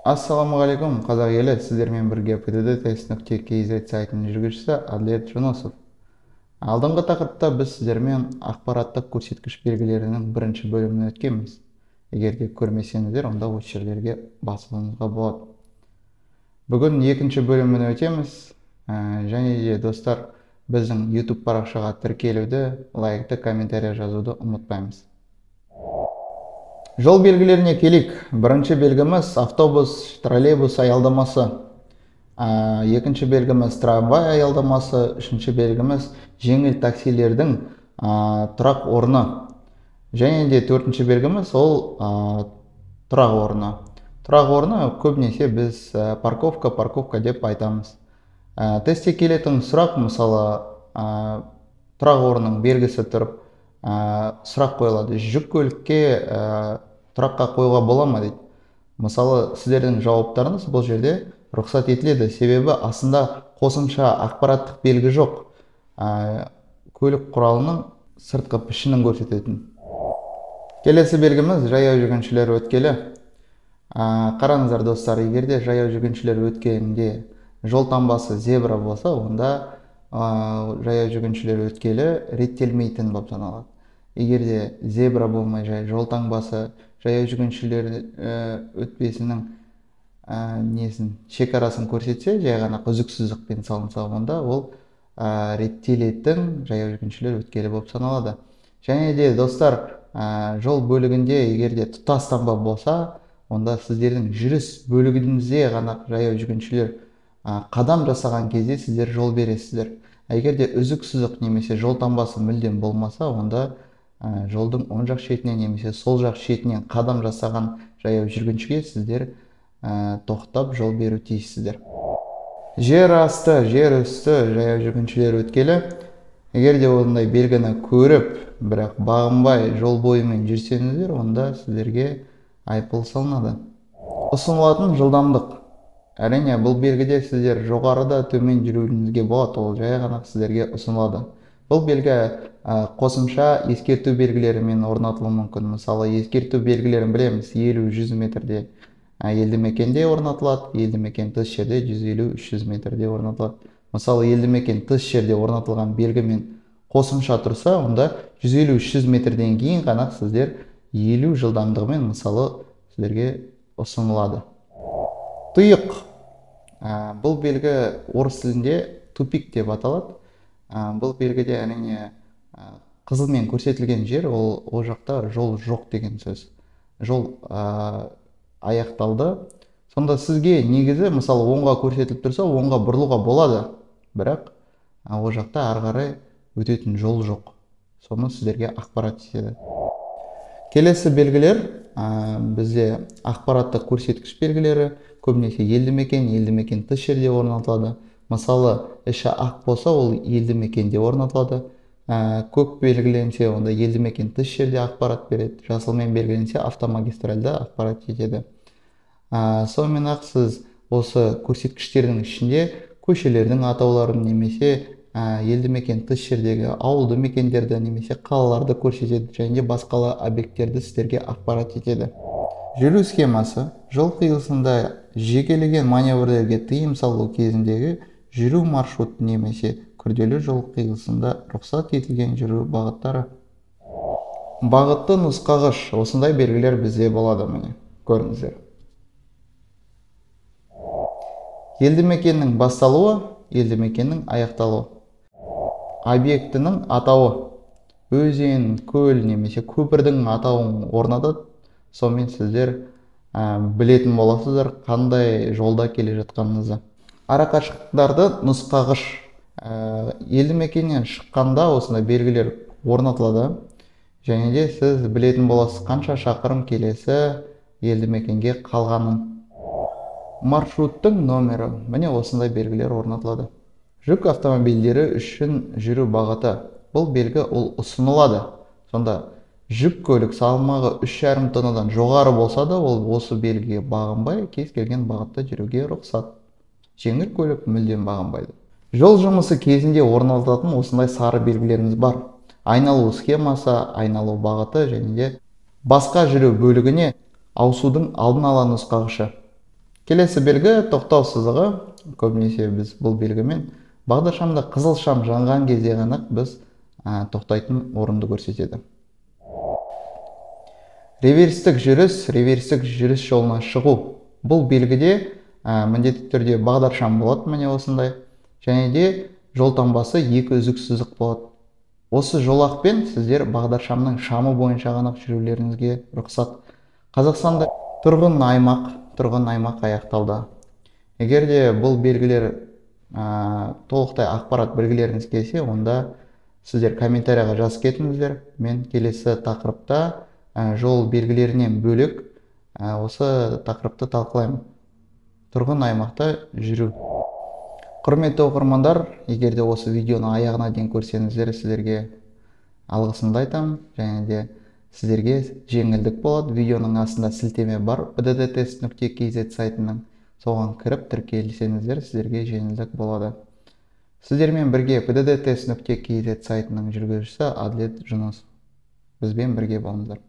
Ассалаумағалейкум, қазақ елі, сіздермен бірге pddtest.kz сайтының жүргізушісі Әділет Жүнісов. Алдыңғы тақырыпта біз сіздермен ақпараттық көрсеткіш белгілерінің бірінші бөлімін өткенбіз. Егер де көрмесеңіздер, онда осы жерлерге басуыңызға болады. Бүгін екінші бөлімін өтеміз. Және де достар, біздің YouTube парақшаға тіркелуді, лайкты, комментария жазуды ұмытпаймыз. Жол белгілеріне келейік. Бірінші белгіміз автобус, троллейбус аялдамасы. Екінші белгіміз трамвай аялдамасы. Үшінші белгіміз жеңіл таксилердің тұрақ орны. Және де төртінші белгіміз ол тұрақ орны. Тұрақ орны көбінесе біз парковка, парковка деп айтамыз. Тестте келетін сұрақ, мысалы, тұрақ орнының белгісі тұрып, сұрақ қойылады. Жүк көлікке тұраққа қоюға бола ма дейді. Мысалы, сіздердің жауаптарыңыз бұл жерде рұқсат етіледі. Себебі астында қосымша ақпараттық белгі жоқ. Көлік құралының сыртқы пішінін көрсететін. Келесі белгіміз жаяу жүргіншілер өткелі. Қараңыздар достар, егер де жаяу жүргіншілер өткелінде жол таңбасы зебра болса, онда жаяу жүргіншілер өткелі реттелмейтін болып саналады. Егер де зебра болмай жай жол таңбасы жаяу жүргіншілер өтпесінің несін, шекарасын көрсетсе, жай ғана үзік сызықпен салынса, онда ол реттелетін жаяу жүргіншілер өткелі болып саналады. Және де достар, жол бөлігінде егер де тұтас таңба болса, онда сіздердің жүріс бөлігіңізде ғана жаяу жүргіншілер қадам жасаған кезде сіздер жол бересіздер. Егер де үзік сызық немесе жол таңбасы мүлдем болмаса, онда жолдың оң жақ шетінен немесе сол жақ шетінен қадам жасаған жаяу жүргіншіге сіздер тоқтап жол беру тиіссіздер. Жер асты, жер үсті жаяу жүргіншілер өткелі. Егер де ондай белгіні көріп, бірақ бағынбай жол бойымен жүрсеңіздер, онда сіздерге айыппұл салынады. Ұсынылатын жылдамдық. Әрине, бұл белгіде сіздер жоғарыда төмен жүруіңізге болады, ол жай ғана сіздерге ұсынылады. Бұл белгі қосымша ескерту белгілерімен орнатылуы мүмкін. Мысалы, ескерту белгілерін білеміз, 50-100 метрде елді мекенде орнатылады, елді мекен тыс жерде 150-300 метрде орнатылады. Мысалы, елді мекен тыс жерде орнатылған белгімен қосымша тұрса, онда 150-300 метрден кейін ғана сіздер 50 жылдамдығымен, мысалы, сіздерге ұсынылады. Тұйық. Бұл белгі орыс тілінде тупик деп аталады. Бұл белгіде әрине қызылмен көрсетілген жер, ол жақта жол жоқ деген сөз. Жол аяқталды. Сонда сізге негізі, мысалы, оңға көрсетіліп тұрса, оңға бұрылуға болады. Бірақ ол жақта ары қарай өтетін жол жоқ. Соны сіздерге ақпарат етеді. Келесі белгілер бізде ақпараттық көрсеткіш белгілері, көбінесе елді мекен, елді мекен тыс жерде орнатылады. Мысалы, іші ақ болса, ол елді мекенде орнатылады. Көк белгіленсе, онда елді мекен тыс жерде ақпарат береді. Жасылмен белгіленсе, автомагистральда ақпарат жетеді. Сонымен ақ сіз осы көрсеткіштердің ішінде көшелердің атауларын немесе елді мекен тыс жердегі ауылды мекендерді немесе қалаларды көрсетеді және де басқала объекттерді сіздерге ақпарат етеді. Жүру схемасы жол қиылысында жекелеген маневрлерге тыйым салу кезіндегі жүру маршруты немесе күрделі жол қиылысында рұқсат етілген жүру бағыттары. Бағытты нұсқағыш, осындай белгілер бізде болады, міне, көріңіздер. Елді мекеннің басталуы, елді мекеннің аяқталуы. Объектінің атауы, өзен, көл немесе көпірдің атауын орнатады. Сонымен сіздер білетін боласыздар қандай жолда келе жатқаныңызды. Арақашықтықтарды нұсқағыш. Елді мекеннен шыққанда осындай белгілер орнатылады. Және де сіз білетін боласыз қанша шақырым келесі елді мекенге қалғанын. Маршруттың номері, міне осындай белгілер орнатылады. Жүк автомобильдері үшін жүру бағыты. Бұл белгі ол ұсынылады. Сонда жүк көлік салмағы 3,5 тоннадан жоғары болса да, ол осы белгіге бағынбай кез келген бағытта жүруге рұқсат. Жеңіл көлік мүлдем бағынбайды. Жол жұмысы кезінде орнатылатын осындай сары белгілеріміз бар. Айналу схемасы, айналу бағыты және де басқа жүру бөлігіне ауысудың алдын ала нұсқағышы. Келесі белгі тоқтау сызығы. Көбінесе біз бұл белгімен бағдаршамда қызыл шам жанған кезде ғана біз тоқтайтын орынды көрсетеді. Реверстік жүріс, реверстік жүріс жолына шығу. Бұл белгіде міндетті түрде бағдаршам болады, міне осындай. Және де жол таңбасы екі үзік сызық болады. Осы жолақпен сіздер бағдаршамның шамы бойынша ғана жүрулеріңізге рұқсат. Қазақстанда тұрғын аймақ аяқталды. Егер де бұл белгілер толықтай ақпарат білгілеріңіз келсе, онда сіздер комментарияға жазып кетіңіздер. Мен келесі тақырыпта жол белгілерінен бөлек осы тақырыпты талқылаймын. Тұрғын аймақта жүру. Құрметті оқырмандар, егер де осы видеоны аяғына дейін көрсеңіздер, сіздерге алғысымды айтамын. Және де сіздерге жеңілдік болады. Видеоның астында сілтеме бар, pddtest.kz сайтының. Соған кіріп тіркелсеңіздер, сіздерге жеңілдік болады. Сіздермен бірге pddtest.kz сайтының жүргізушісі Әділет Жүнісов. Бізбен бірге болыңыздар.